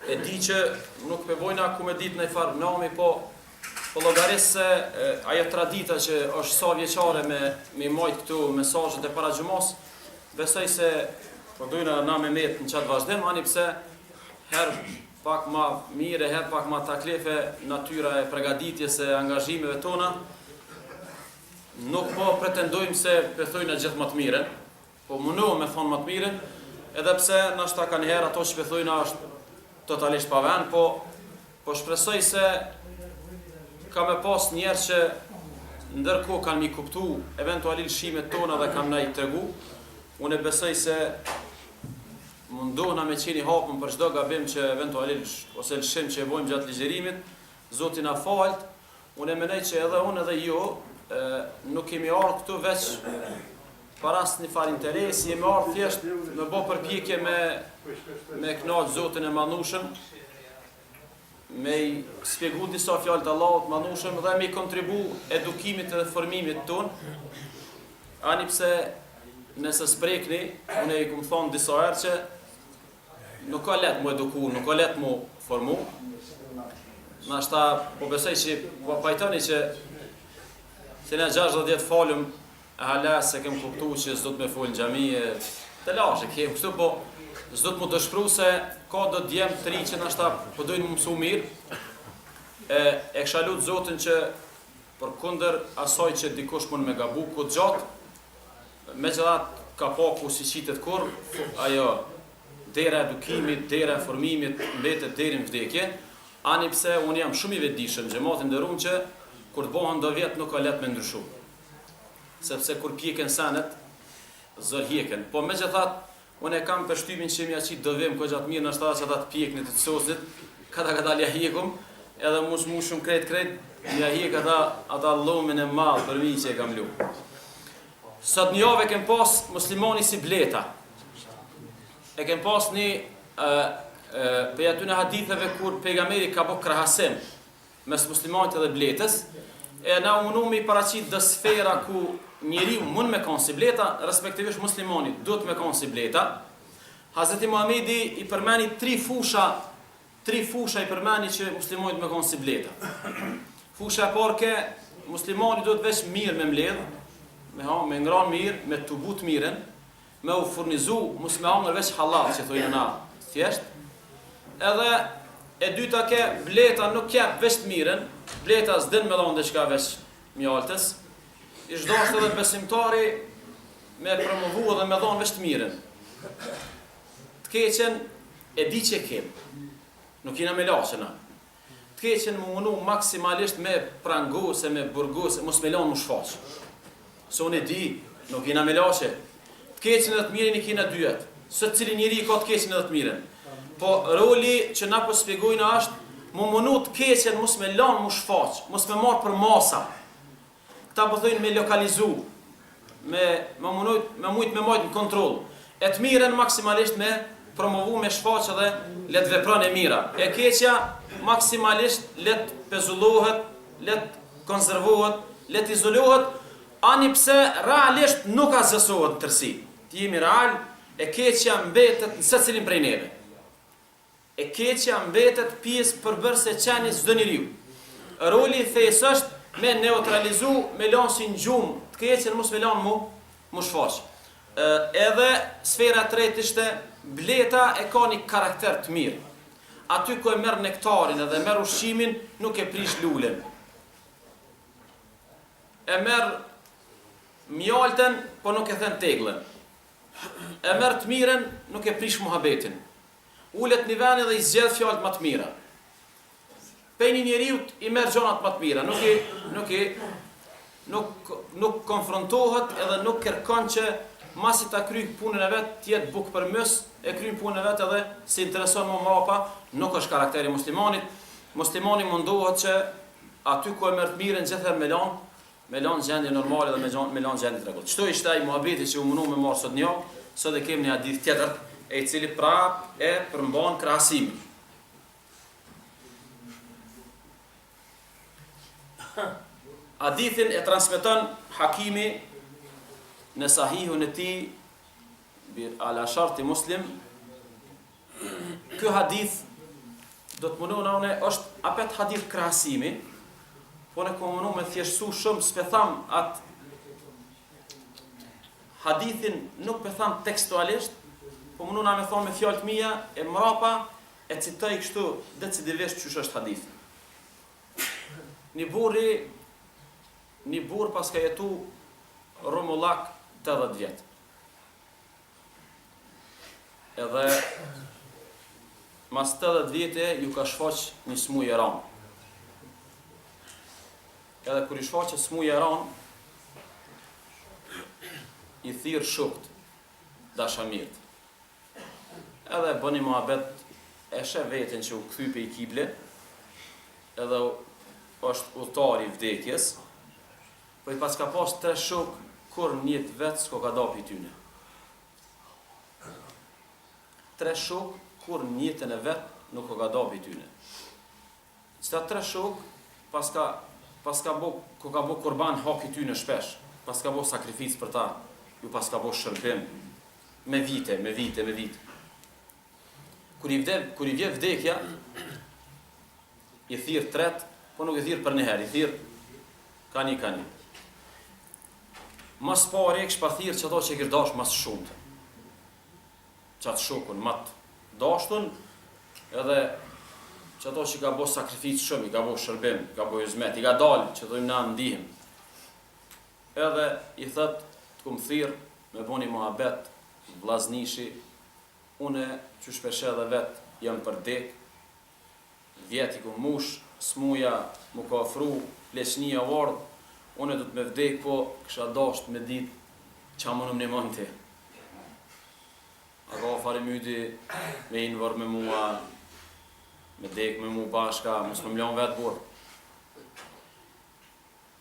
E di që nuk pe bojna ku me ditë najfarë nami, po po llogaris se e, ajo tradita që është sa vjeçare me me majt këtu mesazhet e para xhumas, besoj se po dojna na me met në qatë vazhdim, ani pse herë pak ma mirë, herë pak ma taklife natyra e pregaditjes e angazhimeve tona, nuk po pretendojmë se pe thojna gjithë ma të mirën, Po mundohem me thonë ma të mirën, edhe pse nashta kanjëherë ato që pe thojna është totalisht pa vend, po po shpresoj se ka me pas njerëz që ndërkohë kanë mi kuptu eventualisht lëshimet tona dhe kanë na i tregu. Unë e besoj se mundohna me qenë i hapun për çdo gabim që eventualisht ose lëshim që e bojmë gjatë ligjërimit, Zoti na falt, Unë e mendoj që edhe unë edhe ju e, nuk kemi ardhur këtu veç për asnjë farë interesi, jemi ardhur thjesht me bo përpjekje me me kënaq Zotin e Madhnushëm, me i spjegu disa fjalë të Allahut të Madhnushëm dhe me i kontribu edukimit dhe formimit tonë. Ani pse nëse s'prekni, unë e i kum thonë disa herë që Nuk ka lehtë mu eduku, nuk ka lehtë mu formu. Nashta, po besoj që po pajtoni që se na 60 vjet falëm e hala s'e kem kuptu që s'duhet me fol në xhami e telashe kem kështu po s'duhet mu dëshpru se ka do djem të ri që nashta po dojnë mu mësu mirë e e kisha lut Zotin që përkundër asaj që dikush mund me gabu ku gjatë Megjithatë, kapaku s'i qitet kurrë, ajo dera e edukimit, dera e formimit mbetet deri në vdekje, ani pse unë jam shumë i vetëdijshëm, xhemat i nderum që kur të bëhen do vjet nuk ka lehtë me ndryshu. Sepse kur pjeken senet, zor hjeken. Po megjithatë, Unë e kam përshtypjen që me ja qit do vim goxha të mirë nashta që ata të pjeknit të sosnit, kadal kadal ja hjekum, edhe mos mu shumë krejt krejt, ja hjek ata ata llomin e madh përmi që e kam lu. Sot një javë e kem pas muslimani si bleta. E kem pas një e, e, prej atyne haditheve kur pejgamberi ka bo krahasim mes muslimanit edhe bletës, e na u munu me i paraqit do sfera ku njeriu mund me kon si bleta, respektivisht muslimani duhet me kon si bleta. Hazreti Muhamedi i përmeni tri fusha, tri fusha i përmeni që muslimani me kon si bleta. Fusha e parë ke muslimani duhet veç mirë me mbledh, me ha, me ngran mirë, me tubu të mirën, me u furnizu, mos me hangër veç hallall që thojnë na thjesht. Edhe e dyta ke bleta nuk jep veç të mirën, bleta s'din me dhon diçka veç mjaltës. Ish dashtë edhe besimtari me promovu edhe me dhon veç të mirën. Të keqen e di që kem. Nuk jena melaqe na. Të keqen mu munu maksimalisht me prangos e me burgos e mos me lanë mu shfaq. Se unë e di, nuk jena melaqe. Të keqen edhe të mirën i kena dyjat. Secili njeri i ka të keqen edhe të mirën. Po roli që na po spjegojna është mu munu të keqen mos me lanë mu shfaq, mos me marrë përmasa. Këta po thojnë me lokalizu, me me munujt, me mujt me majt në kontroll. E të mirën maksimalisht me promovu, me shfaq edhe le të vepron e mira. E keqja maksimalisht le të pezullohet, le të konservohet, le të izolohet, ani pse realisht nuk asgjësohet në tërësi. Të jemi real, e keqja mbetet në secilin prej neve. E keqja mbetet pjesë përbërëse e qenies çdo njeriu. Roli i fesë është me neutralizu, me lanë si në gjumë të keqen, mos me lanë mu, mu shfaq. Edhe sfera e tretë ishte bleta e ka një karakter të mirë. Aty ku e merr nektarin edhe merr ushqimin, nuk e prish lulen. E merr mjalten, po nuk e then teglën. E merr të mirën, nuk e prish muhabetin. Ulet një vend dhe i zgjedh fjalët më të mira. Pej një njeriut i merr gjonat më të mira, nuk i nuk i nuk nuk konfrontohet edhe nuk kërkon që masi ta kryj punën e vet të jetë bukë për mys, e kryen punën e vet edhe s'i intereson më mrapa, nuk është karakteri i muslimanit. Muslimani mundohet që aty ku e merr të mirën gjithherë me lan, Me lanë gjendje normale dhe me gjan, me lanë gjendje të rregullt. Qëto ishte ai muhabeti që u munu me marrë sot një, sot e kemi një hadith tjetër, e i cili prap e përmban krahasimin. Hadithin e transmeton Hakimi në sahihun e tij bi ala sharti Muslim Ky hadith Do të mundohna une, është apet hadith krahasimi, po unë kom munu me thjeshtësu shumë, s'pe tham atë hadithin nuk pe tham tekstualisht, po mundohna me thonë me fjalë të mia e mrapa e citoj kështu decidivisht qysh është hadithi. Një burri një burr paska jetu rrumullak 80 vjet. Edhe mas 80 vjete ju ka shfaq një smuje e ranë. Edhe kur i shfaqet smuja e ranë, i thirr shokt dashamirët. Edhe bën një muhabet e sheh veten që u kthy pej kible, edhe është udhëtar i vdekjes, po i paska pas tre shok kurrë n'jetë vet s'koka da pi tyne. Tre shok kurrë n'jetën e vet nuk koka da pi tyne. Qëta tre shok paska paska bo koka bo kurban haki tyne shpesh, paska bo sakrificë për ta, ju paska bo shërbim me vite, me vite, me vite. Kur i vde, kur i vjen vdekja, i thirr tret, po nuk i thirr për një herë, i thirr ka një ka një. Mas pari e kish pa thirr qato që e kish dash mas shumtë. Qatë shokun ma të dashtun, edhe qato që ka bo sakrificë shumë, i ka bo shërbim, i ka bo hizmet, i ka dalë që thojmë na ndihmë. Edhe i thot, të kum thirr me bo një muhabet, vllaznishi, Une qysh pe sheh edhe vet jam për dek, vjet i kum mush, smuja mu ka afru, pleqnia u ardh, une du të me vdek po kisha dasht me dit ça mun m'nimon ti. A ka far ymydi me hi n'vorr me mua, me dek me mu bashka, mos me m'lon vet burr.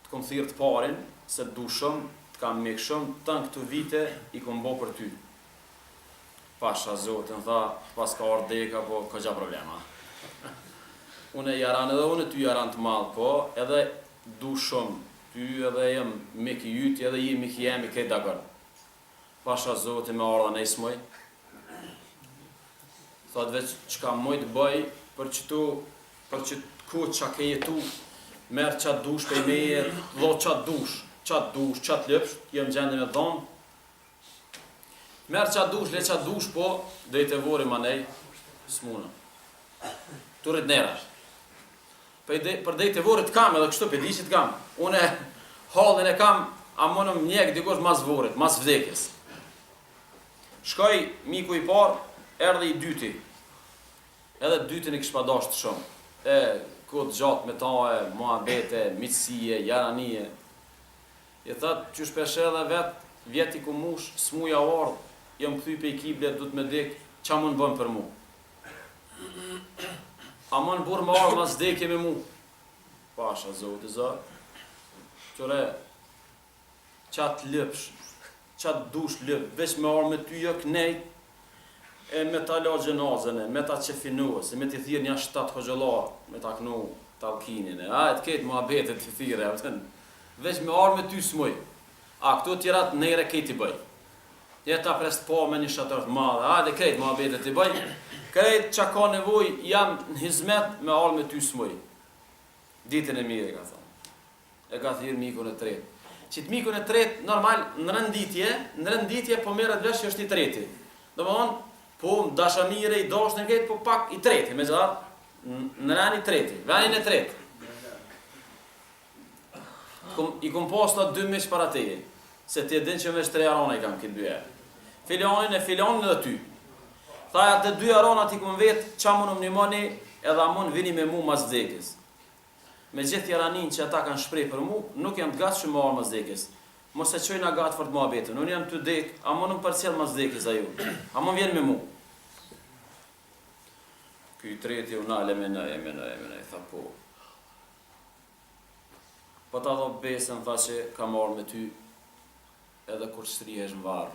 Të kom thirrë të parin, se të du shumë, të kam mik shumë, tanë këto vite i kom bo për ty. Pasha Zotin, tha, paska ardhë deka, po kogja problem, a. Une jaran edhe une ty jaran të madh, po, edhe du shumë ty edhe jam mik i yti edhe je mik i jemi, krejt dakord. Pasha Zotin me ardhë anej s'muj. Thot veç çka muj të bëj për qëtu, për qët kohë ça ke jetu, merr ça dush prej meje, dho ça dush, ça dush, ça të lypsh, jam gjendje me dhon. Merr ça dush, le ça dush, po deri te vorri manej, s'muna. Turrit nera. Për de, për deri te vorri të kam edhe kështu pe di që të kam. Unë hallin e kam, a mun më njek dikush mas vorrit, mas vdekjes. Shkoi miku i parë, erdhi i dyti. Edhe të dytin e kish pa dashtë shumë. E kohë të gjatë me ta e muhabete, miqësie, jaranie. I thot, qysh pe sheh edhe vet, vjet i kum mush, smuja u ardh, jam kthy pej kible, du të me dek, ça mun bën për mu? A mun burrë me ardhë mas vdekje me mu? Pasha zoti zot. Qyre, ça të lypsh, ça të dush lyp, veç me ardhë me ty jo knejt, e me ta la xhenazën, e me ta qefinues, e me t'i thirrë nja shtatë hoxhollar, me ta knu talkinin, e ajt krejt muhabetet t'i thirrë, e veç me ardhë me ty s'muj. A këto tjerat nere krejt i bëj. E ta pres të pa me një shator të madhe, hajde krejt muhabetet i bëj, krejt ça ka nevoj jam në hizmet me ardhë me ty s'muj. Ditën e mirë, ka thonë. E ka thirrë mikun e tretë. Qit mikun e tretë, normal, në renditje, në renditje po merret vesh që është i treti. Domethonë, po dashamire i dashtun krejt, po pak i treti, megjithatë, në ren i treti, venin e tretë. Kum, i kum pas ta dy miq para teje, se ti e din që veç tre jarana i kam këtë dy herë. Filanin e filanin edhe ty. Tha atë dy jaranat i kum vet, ça mun më nimoni edhe a mun vini me mu mas vdekjes. Me gjithë jaranin që ata kanë shpreh për mu, nuk jam të gatshëm me ardhë mas vdekjes. Mos e çojna gat fort muhabetin, unë jam tu dek, a mun më përcjell mas vdekjes a ju? A mun vjen me mu? Ky i treti u nal e menoi, e menoi, e menoi, tha po. Po ta dho besën tha që kam ardhë me ty edhe kur të shtrihesh në varr,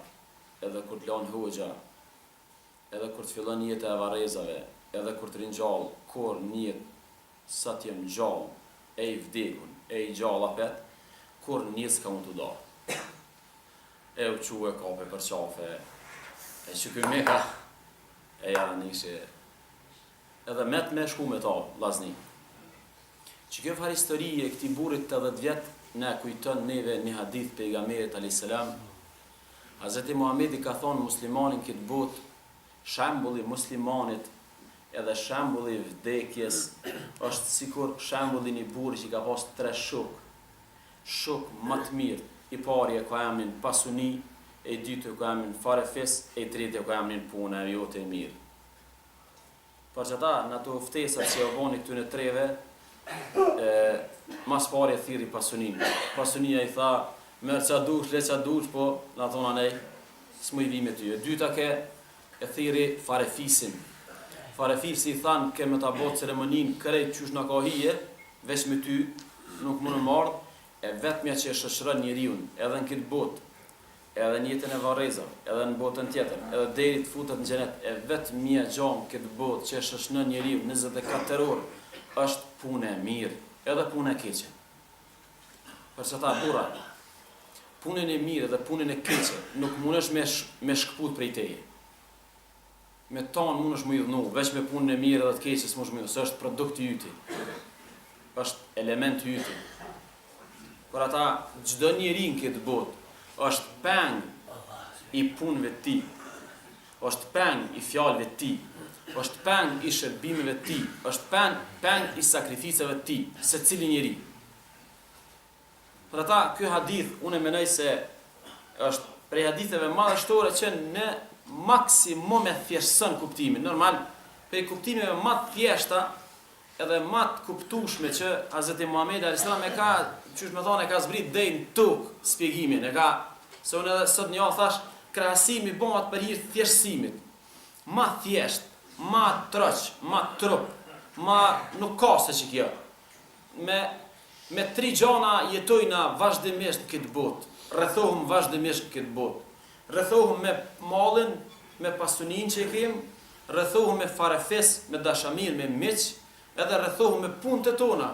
edhe kur të lan hoxha, edhe kur të fillon jeta e varrezave, edhe kur të ringjall, kurrë n'jetë sa të jem gjallë e i vdekun e i gjallë apet, kurrë n'jetë s'kam me t'u da. E u çu e kape për qafe, e që ky meka, e jaranishi. Edhe met me shku me ta, vllazni. Që kjo farë histori e këtij burrit 80 vjet na e kujton neve një hadith pejgamberit alayhis salam. Hazreti Muhamedi ka thonë muslimani n'këtë botë, shembulli muslimanit edhe shembulli i vdekjes është sikur shembulli një burri që ka pas tre shokë. Shok ma të mirë, i pari e ka emrin pasuni, e i dyti e ka emrin farefis, e i treti e ka emrin puna e jote e mirë. Për qata, në ato ftesat që e boni këtyne treve, e, mas pari e thirri pasuninë. Pasunia i tha, merr ça dush, le ça dush, po, na thonë anej, s'muj vi me ty. E dyta ke, e thirri farefisin. Farefisi i thanë, ke me ta bo ceremoninë krejt qysh na ka hije, veç me ty, nuk mund me ardhë, e vetmja që e shoqëron njeriun, edhe në këtë botë, edhe në jetën e varrezave, edhe në botën tjetër, edhe deri të futet në xhenet, e vetmja gja në këtë botë që e shoqëron njeriun 24 orë është puna e mirë, edhe puna e keqe. Për qata burra, punën e mirë dhe punën e keqe nuk mundesh me me shkëput prej teje. Me tanë mundesh me i dhnu, veç me punën e mirë edhe të keqe s'mundesh me i dhnu, se është produkt i yti. Është element i yti. Për ata, çdo njeri në këtë botë është peng i punëve të tij, është peng i fjalëve të tij, është peng i shërbimeve të tij, është peng, peng i sakrificave të tij, secili njeri. Për ata, ky hadith, unë e menoj se është prej haditheve madhështore që në maksimum e thjeshtëson kuptimin. Normal, prej kuptimeve ma të thjeshta edhe ma të kuptueshme që Hazreti Muhamedi alayhis salam e ka, qysh me thonë, e ka zbrit deri në tokë shpjegimin, e ka se unë edhe sot një thash krahasimi bëhet për hir të thjeshtësimit. Ma thjesht, ma troç, ma trup, ma nuk ka se që kjo. Me me tri gjana jetojna vazhdimisht në këtë botë, rrethohem vazhdimisht në këtë botë. Rrethohem me mallin, me pasuninë që e kem, rrethohem me farefis, me dashamirë, me miq, edhe rrethohem me punët e tona.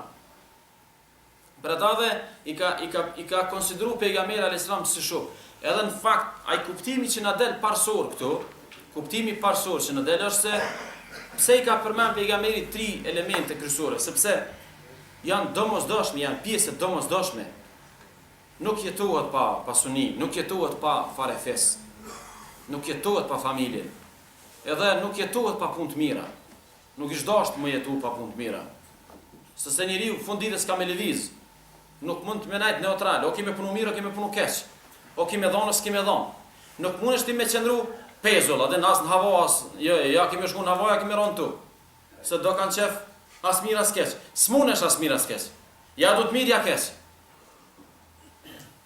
Për ata dhe i ka, i ka, i ka konsideru pejgamberi alayhis salam si shok. Edhe në fakt, ai kuptimi që na del parësor këtu, kuptimi parësor që na del është se pse i ka përmend pejgamberi tri elemente kryesore, sepse janë domosdoshme, janë pjesë e domosdoshme. Nuk jetohet pa pasuni, nuk jetohet pa farefis, nuk jetohet pa familje. Edhe nuk jetohet pa punë të mira. Nuk ish dashtë me jetu pa punë të mira. Se se njeriu fund ditës ka me lëviz. Nuk mund të me nejt neutral, o ki me punu mirë, o ki me punu keq. O ki me dhonë, o s'ki me dhonë. Nuk mundesh ti me qëndru pezull, edhe as në hava, as, jo, ja ki me shku në hava, ja ki me ra n'tokë. Se do kanë qef as mirë as keq. S'mundesh as mirë as keq. Ja duhet mirë, ja keq.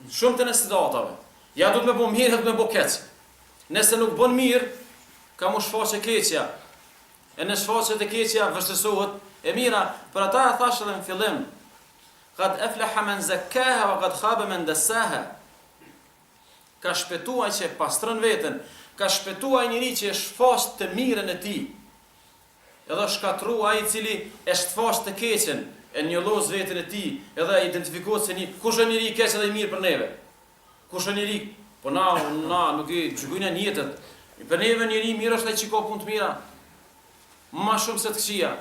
Në shumë të në situatave. Ja duhet me bo mirë, ja duhet me bo keq. Nëse nuk bën mirë, ka mu shfaqë e keqja. E në shfaqet e keqja vështirësohet e mira. Për ata e thash edhe në fillim. Kad eflaha men zekkaha wa kad khabe men dessaha. Ka shpëtu ai që e pastron veten, ka shpëtu ai njeri që e shfaq të mirën e tij. Edhe është shkatërru ai i cili e shfaq të keqen, e njollos veten e tij, edhe identifikohet se një kush është njeri i keq edhe i mirë për neve. Kush është njeri? Po na, na nuk i gjykojna nijetet. Për neve njeri i mirë është ai që ka punë të mira. Ma shumë se të këqija.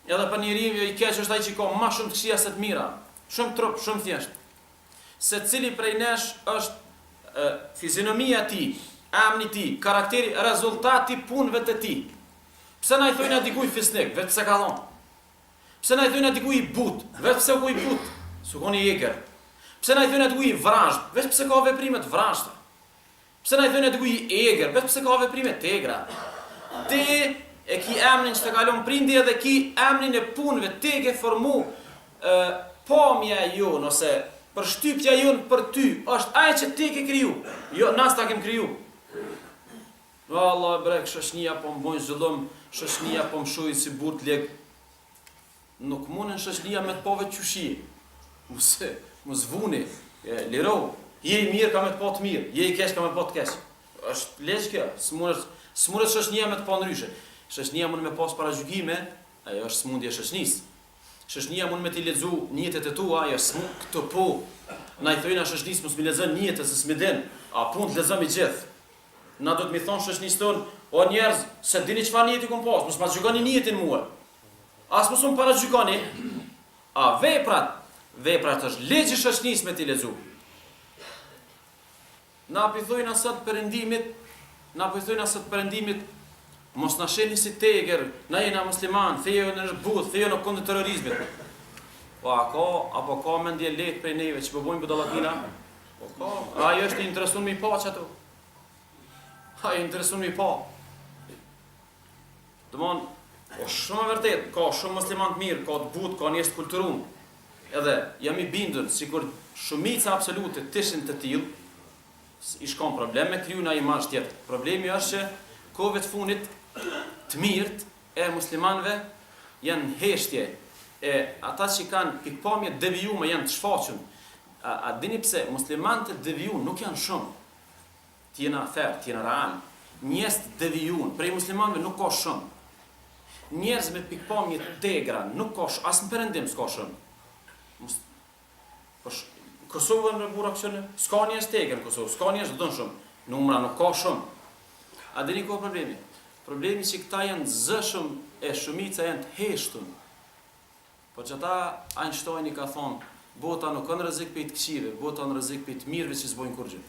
Edhe për njeri i keq është ai që ka ma shumë të këqija se të mira. Shumë trup, shumë thjesht. Secili prej nesh është e, fizionomia e tij, emri i tij, karakteri, rezultati i punëve të tij. Pse na i thojna dikuj fisnik, veç pse ka dhonë? Pse na i thojna dikuj i butë, veç pse u ko i butë, s'u kon i egër? Pse na i thojna dikuj i vrazhdë, veç pse ka veprime të vrazhda? Pse na i thojna dikuj i egër, veç pse ka veprime të egra? Ti e ki emrin që të ka lon prindi edhe ki emrin e punëve, ti e ke formu e, pamja jonë ose përshtypja jonë për ty është ajo që ti ke kriju. Jo, na s'ta kem kriju. Valla bre shoqnia po më bojnë zullum, shoqnia po më shohin si burrë të lig. Nuk mundën shoqnia me të pa veç qysh je. Mos mos vuni, e, liro. Je i mirë ka me të pa të mirë, je i keq ka me të pa të keq. Është ligj kjo, s'mundet s'mundet shoqnia me të pa ndryshe. Shoqnia mund me pas paragjykime, ajo është smundje e shoqnisë. Shoqnia mund me t'i lexu nijetet e tua, ajo smu këto po. Na i thojna shoqnisë mos m'i lexon nijetet se s'm'i din, a punët lexon i gjithë. Na duhet m'i thonë shoqnisë tonë, o njerëz, s'e dini çfarë nijeti kom pas, mos ma gjykoni nijetin mua. As mos më paragjykoni. A veprat, veprat është ligj i shoqnisë me t'i lexu. Na po i thojna sot perëndimit, na po i thojna sot perëndimit, mos na shihni si tegër, na jena musliman, feja jonë është butë, feja jonë kundër terrorizmit. Po a ka, apo ka mendje lehtë prej neve që po bojnë budallakina? Po ka, ai është i interesun me i pa qato. Ai i interesun me i pa. Domthon, po shumë e vërtet, ka shumë musliman të mirë, ka të butë, ka njerëz të kulturum. Edhe jam i bindur sikur shumica absolute të ishin të tillë, ish kon problem me kriju naj imazh tjetër. Problemi është që kohëve të fundit të mirët e muslimanëve janë në heshtje e ata që kanë pikëpamje të devijume janë të shfaqun. A, a dini pse muslimanët e devijun nuk janë shumë? Të jena fer, të jena real. Njerëz të devijun, prej muslimanëve nuk ka shumë. Njerëz me pikëpamje të tegra nuk ka shumë, as në perëndim s'ka shumë. Mos po sh... Kosovën në burra kësënë, s'ka njerëz tegër në Kosovë, s'ka njerëz të dhunshëm, numra nuk ka shumë. A dini ku problemi? Problemi që këta janë të zëshëm e shumica janë të heshtun. Po qata Einsteini ka thonë, bota nuk ka në rrezik prej të këqijve, bota në rrezik prej të mirëve që s'bojnë kurrgjë.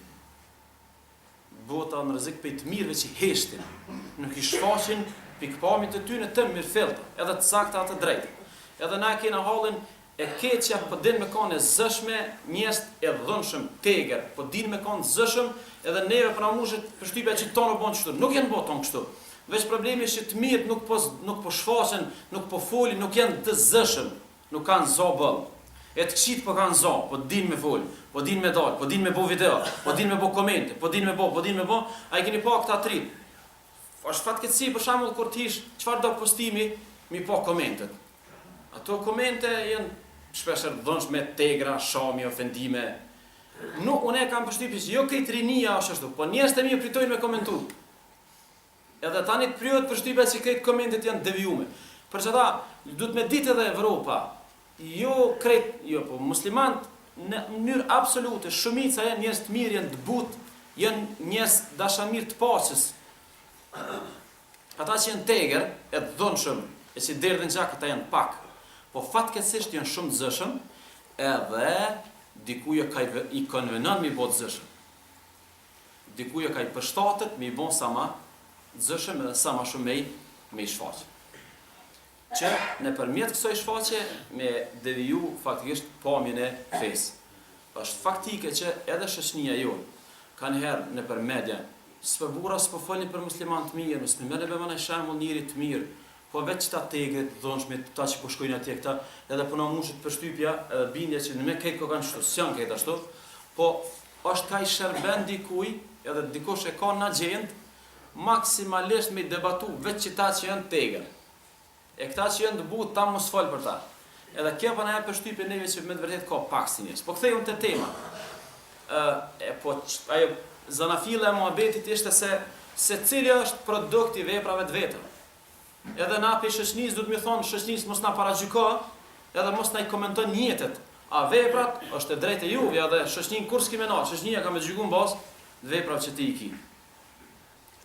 Bota në rrezik prej të mirëve që heshtin, nuk i shfaqin pikëpamjet e tyre të mirëfillta, edhe të sakta të drejta. Edhe na e kena hallin e keqja po din me kanë e zëshme, njerëzit e dhunshëm, tegër, po din me kanë zëshëm, edhe neve po na mushet përshtypja që tonë u bon kështu. Nuk janë bo tonë kështu. Veç problemi është që të mirët nuk po nuk po shfaqen, nuk po folin, nuk janë të zëshëm. Nuk kanë zo boll. E të këqijtë po kanë zo, po din me fol, po din me dal, po din me bo video, po din me bo komente, po din me bo, po din me bo, a i keni pa këta tri? Është fatkeqësi për shembull kur të hish çfarë do postimi mi pa komentet. Ato komente janë shpeshherë të dhunshme, tegra, shamje, ofendime. Nuk, unë e kam përshtypjen që jo krejt rinia është ashtu, po njerëzit e mirë pritojnë me komentu. Edhe tani të krijohet përshtypja se krejt komentet janë të devijume. Për qata, duhet me ditë edhe Evropa, jo krejt, jo, po muslimant në mënyrë absolute, shumica janë njerëz të mirë, janë të butë, janë njerëz dashamirë të paqes. Ata që janë tegër, e të dhunshëm, e që derdhin gjak, ata janë pak. Po fatkeqësisht janë shumë të zëshëm, edhe dikuj ka i konvenon mi bo të zëshëm. Dikuj ka i përshtatet me i bo sa ma zëshëm edhe sa ma shumë me i, me i shfaq. Që nëpërmjet kësaj shfaqje me deviju faktikisht pamjen e fesë. Është faktike që edhe shoqënia jonë kanëherë nëpër media, s'po burra s'po folni për musliman të mirë, mos më merrni be naj shembull njeri të mirë, po veç këta tegrit, të dhunshmit, këta që po shkojnë atje këta, edhe po na mushet përshtypja edhe bindja që me krejt kokan kështu, s'janë krejt ashtu, po Është ka i shërben dikuj edhe dikush e ka në agjendë maksimalisht me i debatu veç qita që janë tegër. E këta që janë të butë ta mos fol për ta. Edhe kjo po na jep përshtypjen neve që me të vërtetë ka pak si njerëz. Po kthehemi te tema. Ë e po ajo zanafilla e muhabetit ishte se secili është produkt i veprave të veta. Edhe na prej shoqënisë duhet me thonë shoqënisë mos na paragjyko, edhe mos na i komento nijetet. A veprat është e drejtë e juve edhe shoqëninë kurrë s'ki me nal, shoqënia ka me gjyku në bazë të veprave që ti i ki.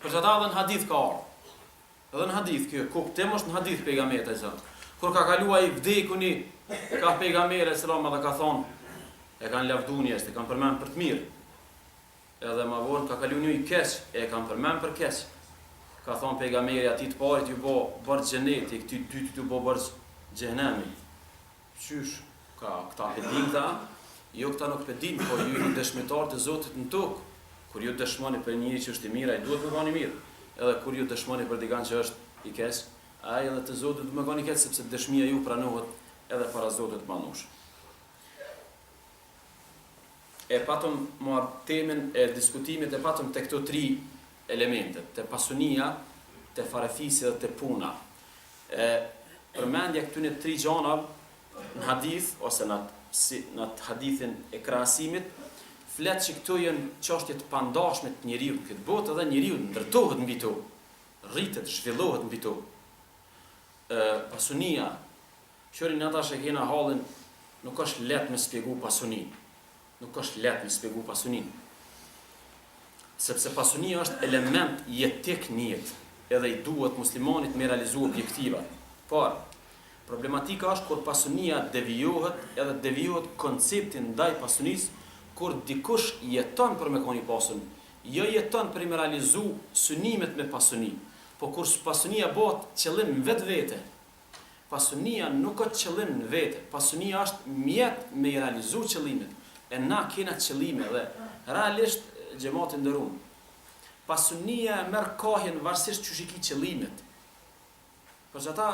Për qata edhe në hadith ka ardhë. Edhe në hadith, kjo kuptim është në hadith pejgamberit alejhi selam. Kur ka kalu ai vdekuni ka pejgamberi alejhi selam edhe ka thonë e kanë lavdu njerëzit, e kanë përmend për të mirë. Edhe ma vonë ka kalu një i keq, e e kanë përmend për keq. Ka thonë pejgamberi atij të parit ju bo borxh xheneti, këtij të dytit ju bo borxh xhehenemi. Qysh, ka këta pe dinë këta? Jo këta nuk pe dinë, po ju jeni dëshmitarë të Zotit në tokë. Kur ju dëshmoni për njeri që është i mirë, ai duhet me kanë i mirë. Edhe kur ju dëshmoni për dikan që është i keq, ai edhe te Zoti duhet me kanë i keq, sepse dëshmia ju pranohet edhe para Zotit të Madhnushëm. E patëm marrë temën e diskutimit e patëm te këto tri elemente, te pasunia, te farefisi dhe te puna. E përmendja këtyne tri gjanave në hadith ose në atë si në atë hadithin e krahasimit flet që këto janë çështje të pandashme të njeriut në këtë botë dhe njeriu ndërtohet mbi to, rritet, zhvillohet mbi to. Ë pasunia Qyri na tash e kena hallin nuk është lehtë me spjegu pasuninë. Nuk është lehtë me spjegu pasuninë. Sepse pasunia është element jetik në jetë, edhe i duhet muslimanit me realizu objektivat. Por. Problematika është kur pasunia devijohet edhe devijohet koncepti ndaj pasunisë kur dikush jeton për me kon i pasun, jo jeton për me realizu synimet me pasuni, po kur pasunia bëhet qëllim në vetvete, pasunia nuk është qëllim në vete, pasunia është mjet me i realizu qëllimet, e na kena qëllime dhe realisht xhemat i nderum, pasunia e merr kahjen varësisht qysh i ki qëllimet, Për qata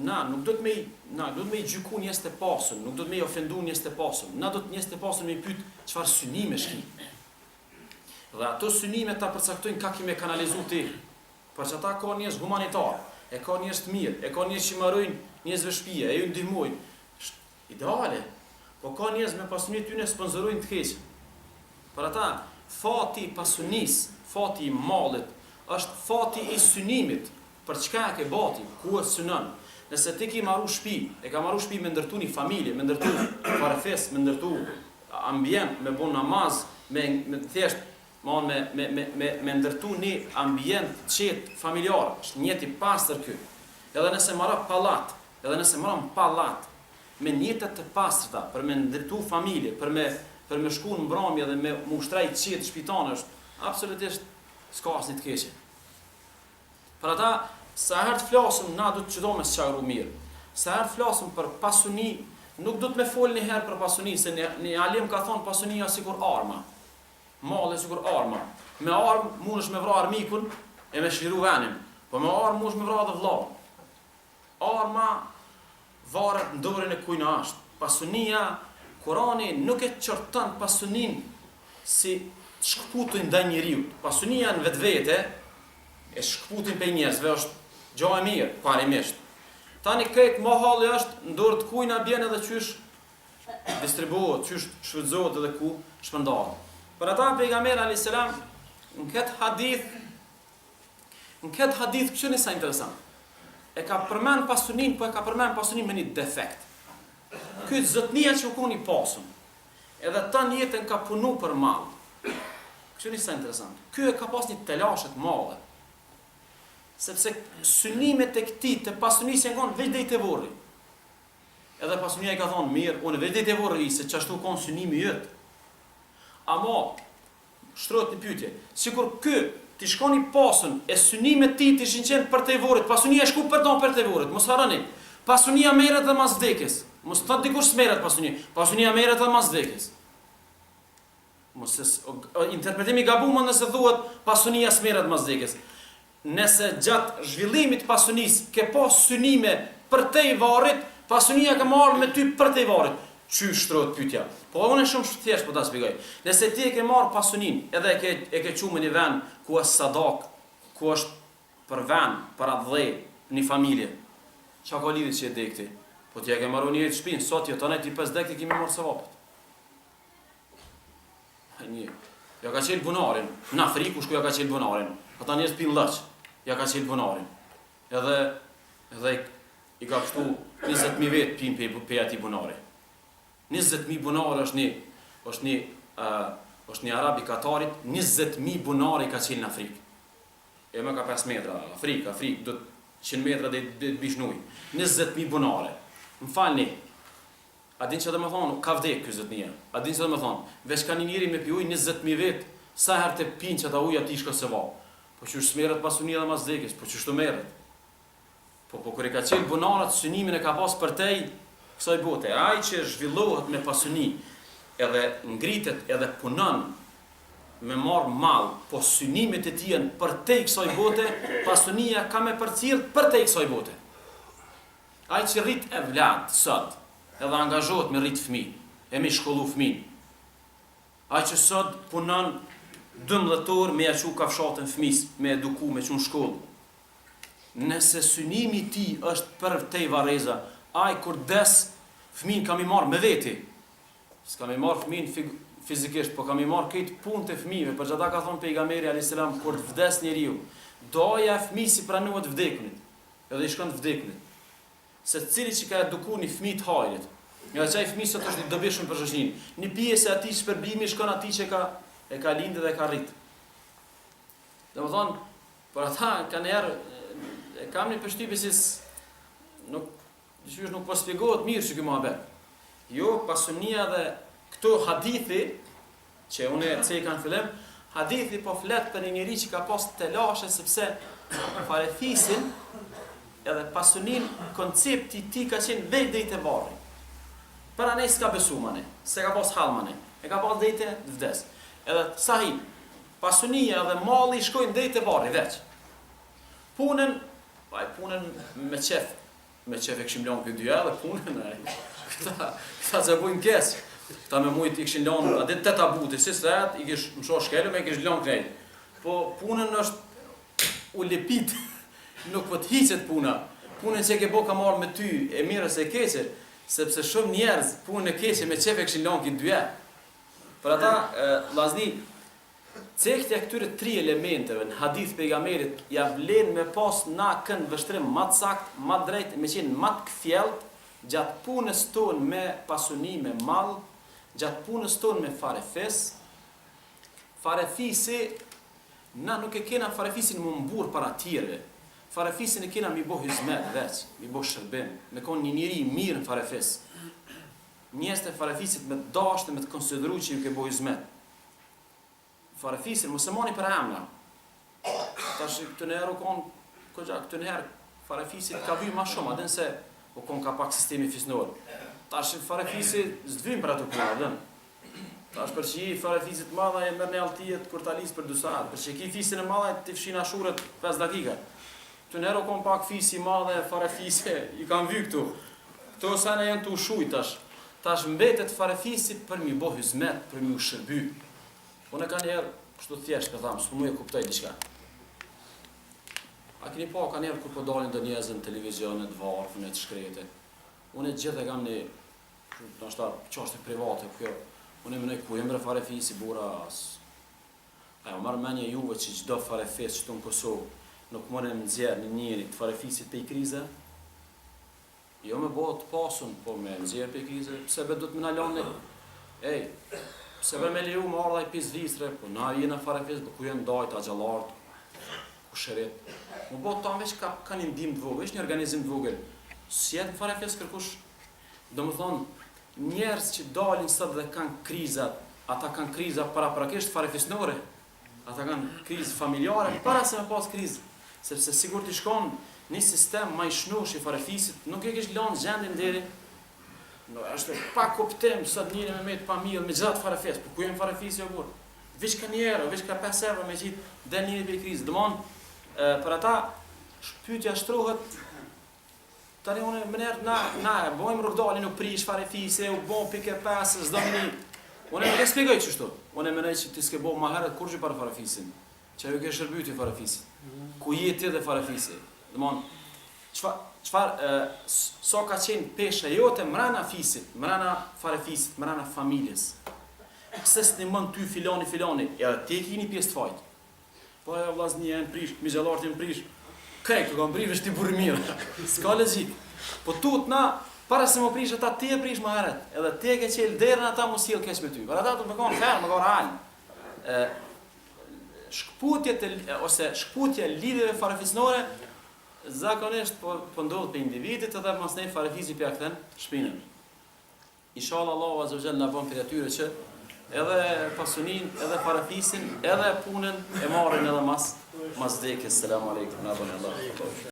na nuk do të me na do të me i gjyku njerëz të pasun, nuk do të me i ofendu njerëz të pasun. Na do të njerëz të pasun me i pyet çfarë synimesh ki. Dhe ato synime ta përcaktojnë ka ki me kanalizu ti. Për qata ka njerëz humanitar, e ka njerëz të mirë, e ka njerëz që marojnë njerëzve shtëpia, e ju ndihmojnë. Ideale. Po ka njerëz me pasuni tyne sponsorojnë të keqen. Për ata, fati i pasunisë, fati i mallit, është fati i synimit, për çka e ke ba ti, ku e synon. Nëse ti ke maru shpi, e ka maru shpi me ndërtu një familje, me ndërtu farefis, me ndërtu ambient, me bo namaz, me, me thjesht, me, me, me, me, me, me ndërtu një ambient qetë familjar, është nijet i pastër ky. Edhe nëse maron pallat, Edhe nëse maron pallat me nijete të pastërta për me ndërtu familje, për me për me shku në mbrëmje dhe me u shtri i qetë në shtëpi tane është absolutisht s'ka asnjë të keqe. Për ata, sa herë të flasim, na duhet qëto me sqaru mirë. Sa herë të flasim për pasuni, nuk duhet me fol një herë për pasuni, se një, një alim ka thonë pasunia sikur arma. Malli sikur arma. Me armë mundesh me vra armikun e me çliru venin, po me armë mundesh me vra edhe vllaun. Arma varet në dorën e kujna është. Pasunia, Kurani nuk e qorton pasuninë si të shkëputun ndaj njeriut. Pasunia në vetvete e shkëputun prej njerëzve është gja e mirë, parimisht. Tani krejt ma halli është në dorë të kujna bjen edhe qysh distribuohet, qysh shfrytëzohet edhe ku shpërndahet. Për ata pejgamberi alayhis salam në këtë hadith Në këtë hadith kqyrni sa interesant. E ka përmend pasuninë, po e ka përmend pasuninë me një defekt. Ky zotnia që u kon i pasun, edhe tan jetën ka punu për mall. Kqyrni sa interesant. Ky e ka pas një telashe të madhe. Sepse synimet e këtij të pasunisë janë konë veç deri te vorri. Edhe pasunia i ka thonë, mirë, unë veç deri te vorri, se qashtu u konë synimi yt. Amo, Shtrohet një pyetje, sikur ky t'ish kon i pasun e synimet tij t'ishin qenë përtej vorrit, pasunia e shku për ta përtej vorrit, mos harroni, pasunia merret edhe mas vdekjes, mos thotë dikush s'merret pasunia, pasunia merret edhe mas vdekjes. Mos e interpretim i gabuar nëse thuhet pasunia s'merret mas vdekjes. Nëse gjatë zhvillimit të pasunisë ke pas synime përtej varrit, pasunia ka me ardhë me ty përtej varrit. Qysh shtrohet pyetja? Po unë shumë thjesht po ta shpjegoj. Nëse ti e ke marrë pasuninë edhe e ke e ke çu në një vend ku është sadakë, ku është për vend, për atdhe, një familje. Çka ka lidhje që je dek ti? Po ti e ke maru njërit shpinë, sot jeton ai ti pas vdekte ki me marrë sevapet. Një, ja ka qelë bunarin, në Afrikë u shku ja ka qelë bunarin, ata njerëz pinë lloç, ja ka qelë bunarin. Edhe, edhe i ka pshtu 20.000 vetë pinë pej, pej atij bunari. 20.000 bunare është një, është një, uh, është një arab i Katarit, 20.000 bunare i ka qelë në Afrikë. E më ka 5 metra, Afrikë, Afrikë, do 100 metra dhe të bish n'ujë. 20.000 bunare. Më falni, A din çka do me thonë, ka vdek ky zotnia. A din çka do me thonë, veç ka një njeri me pi ujë 20000 vet, sa herë të pinë qata ujë atij i shkon sevap. Po qysh s'merret pasunia edhe mas vdekjes, po qështu merret. Po po kur i ka qelë bunarat synimin e ka pas përtej kësaj bote. Ai që zhvillohet me pasuni, edhe ngritet edhe punon me marr mall, po synimet e tij janë përtej kësaj bote, pasunia ka me përcjell përtej kësaj bote. Ai që rrit evlad sot edhe angazhohet me rrit fëmijë e me shkollu fëmijën. Ai që sot punon 12 orë me ja çu kafshatën fëmijës, me eduku, me çu në shkollë. Nëse synimi i tij është përtej varreza, ai kur des fëmijën ka mi marr me veti. S'ka mi marr fëmijën fizikisht, po ka mi marr krejt punët e fëmijëve, për qata ka thonë pejgamberi alayhis salam kur të vdes njeriu, duaja e fëmijës i pranohet vdekunit. Edhe i shkon të vdekunit. Secili që ka eduku një fëmijë të hajrit, edhe qaj fëmijë sot është i dobishëm për shoqërinë. Një pjesë e atij shpërblimi shkon atij që ka e ka lindë dhe e ka rrit. Domethënë, për ata kanjëherë e kam një përshtypje si nuk. Qysh nuk po spjegohet mirë që ky muhabet. Jo, pasunia dhe këto hadithi, që unë e ceka në fillim, hadithi po flet për një njeri që ka pas telashe sepse farefisin edhe pasunin koncepti i tij ka qenë veç deri te varri. Për anej s'ka besu manej, s'e ka pas hall manej, e ka pas deri te të vdes. Edhe sahi, pasunia dhe malli shkojnë deri te varri veç. Punën, pa e punën me qef, me qef e kishim lanë këtë dyja edhe punën, e, këta, këta që bujnë keq, këta me mujtë i kishin lanë, a ditë te tabuti, si se i kish msho shkelëm e kish lanë krejt. Po punën është u lipit, nuk po të hiqet puna. Punën që e ke bo ka marrë me ty, e mirë ose e keqe, sepse shumë njerëz punën e keqe me qef e kishin lanë këtë dyja. Për ata, vllazni, Cekja e këtyre tri elementeve në hadith pejgamberit ja vlen me pas na këndvështrim ma të saktë, ma të drejtë, me qenë ma të kthjellët gjatë punës tonë me pasuni, me mall, gjatë punës tonë me farefis. Farefisi na nuk e kena farefisin m'u mburr para tjerëve. Farefisin e kena mi bo hyzmet veç, mi bo shërbim, me kon një njeri i mirë në farefis. Njerëzit e farefisit me të dashtë e me të konsideru që ju ke bo hyzmet. Farefisin, mos e mani për emra. Tash këtu në herë u kon, koxha, këtu në herë farefisit ka vy ma shumë, a din se u kon ka pak sistemi fisnor. Tash farefisi s'të vyn për ato punë, a din. Tash për që i farefisit madha e merr një altijet kur ta lis për 2 saat, për që ki fisin e madha ti fshin ashuret 5 dakika. Këtu në herë u kon pak fisi i madhe, farefisi i kanë vy këtu. Këto sene janë tu u shujt tash. Tash mbetet farefisi për mi bo hyzmet, për mi u shërby. Unë kanjëherë, kështu thjesht po tham, s'po muj e kuptoj diçka. A keni pa kanjëherë kur po dalin do njerëz në televizion të varfër, të shkretë. Unë gjithë e kam një, ndoshta çështje private kjo. Unë e mendoj ku janë bre farefisi burra as. A ju merr mendja juve që çdo farefis këtu në Kosovë nuk mund e nxjerr një njeri të farefisit prej krize? Jo me bo të pasun, po me nxjerr prej krize, pse be duhet me na lanë ne? Ej, pse be me leju me ardh ai pi Zvicre, po na jena farefis, po ku janë dajt, axhallart, kushërit. Mu bo ta veç ka, ka një ndihmë të vogël, veç një organizim të vogël. S'jet në farefis kërkush, domethonë, njerëz që dalin sot dhe kanë krizat, ata kanë kriza paraprakisht farefisnore, Ata kanë krizë familjare para se me pas krizë, sepse sikur t'ish kon një sistem ma i shnosh i farefisit, nuk e kish lanë gjendjen deri No, është pa kuptim sot njeri me met pa miell me gjithë farefis, po ku janë farefisi o burr? Veç ka 1 euro, veç ka 5 euro me qit del njeri prej krizë. Domthon, për ata pyetja shtrohet Tani unë më nërë na, na e bojmë rrugdalin, u prish farefisi, u bo pikë 5, s'do më një. Unë nuk e spjegoj qështu. Unë e menoj që ti s'ke bo ma herët kurgjë për farefisin. Që ju ke shërby ti farefisit. Ku je ti dhe farefisi. Domthon, çfar, çfar, e, sa ka qenë pesha jote mrena fisit, mrena farefisit, mrena familjes. Pse s'nimon ty filani, filani, edhe ti e ki një pjesë të fajit. Po ajo vllaznia janë prish, mixhallarët janë prish. Krejt këto kanë prish, veç ti burrë i mirë. S'ka logjikë. Po tut na para se më prish ata ti e prish më herët. Edhe ti e ke çel derën ata m'u sjell keq me ty. Për ata do të kanë fer, më real. Ë shkputjet e, ose shkputja e lidhjeve farefisnore zakonisht po po ndodh pe individit edhe masnej farefisi po ja kthen shpinën. Inshallah Allahu azze ve xhel na bën prej atyre që edhe pasuninë, edhe farefisin, edhe punën e marrin edhe mas mas vdekjes. Selam aleikum. Na bën Allahu.